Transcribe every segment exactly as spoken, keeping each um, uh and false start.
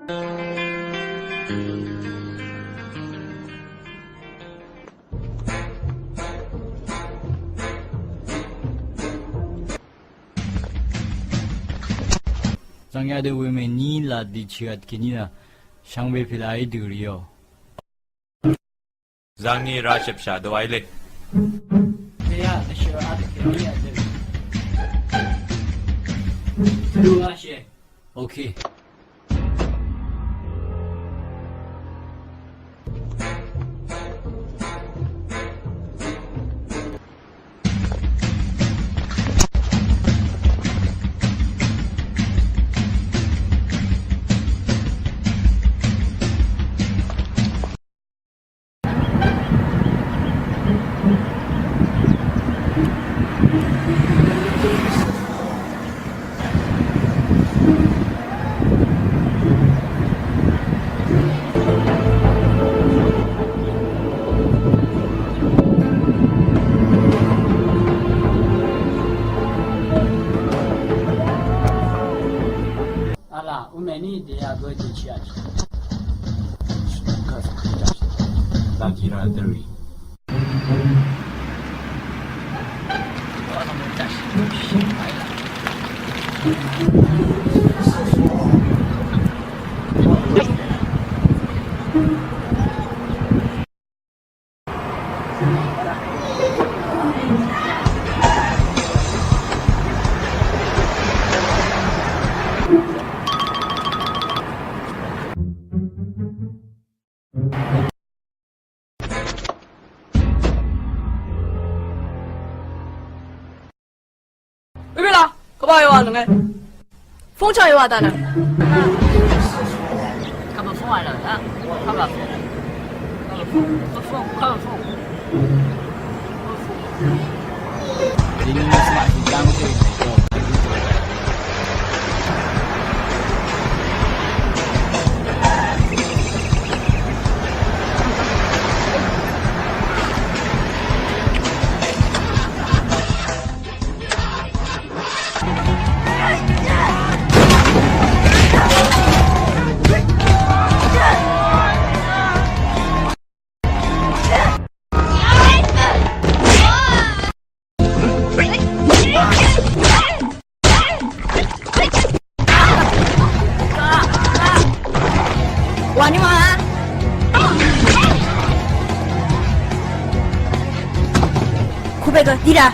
Zangya dø weme ni la di chigat kini la shangbe pila i dø riyo. Zangni ra shepsha dø waile. Kaya ashira at kaya dø. Tulu ashe. Okay. Ala, umeni de ya go de chiach. Lucky lottery. Ø bèla, kvbà yò wa nønge. Fúngchàng yò wa dvnø. Kvbà fúng wa nø, a, kvbà fúng. Kvbà fúng, kvbà fúng. Wani ma. Kubega dira.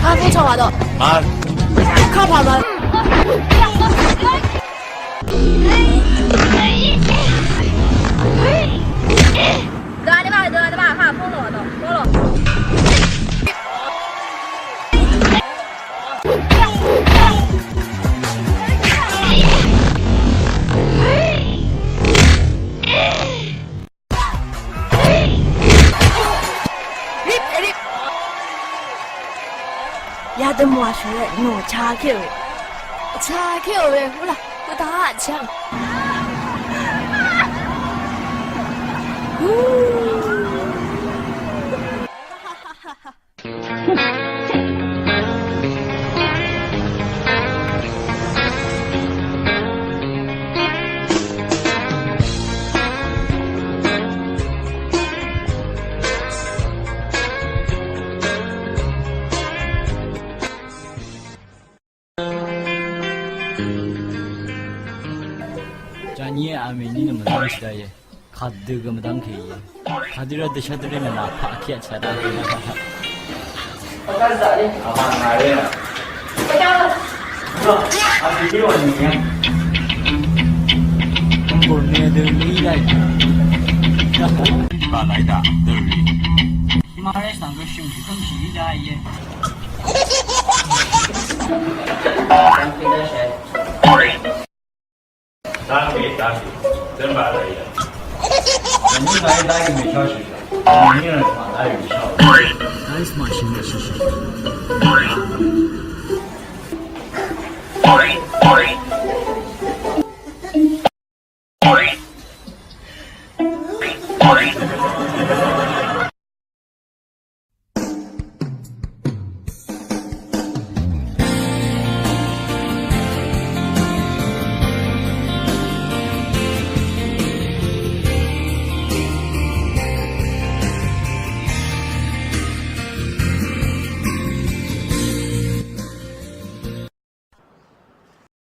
Kafo chawa do. A. Kafa ba. Dø dø ba, dø dø ba, ha, fong lo do, fong lo. Rip, rip. Yadø mwa shwe, no, cha kyo. Cha kyo we, ula, uta cha. Janiye ameni nø mvdv́ng shvdaye. Kadø gø mvdv́ng kèye. Kadø rá dvshvdv́ng ré nø nà paq kèyaq chvdv́ng. Mbor ne dø ni lai. Ba lai da dø ri. Mare sang gø shø̀n shì kv́m shì í dá íe. Dá mèí dá mèí, dv́nbà dá íe. Mèní ngàí dá í mèshá shì. Mèní ngàí dá í mèshá. Màshì màshì shì.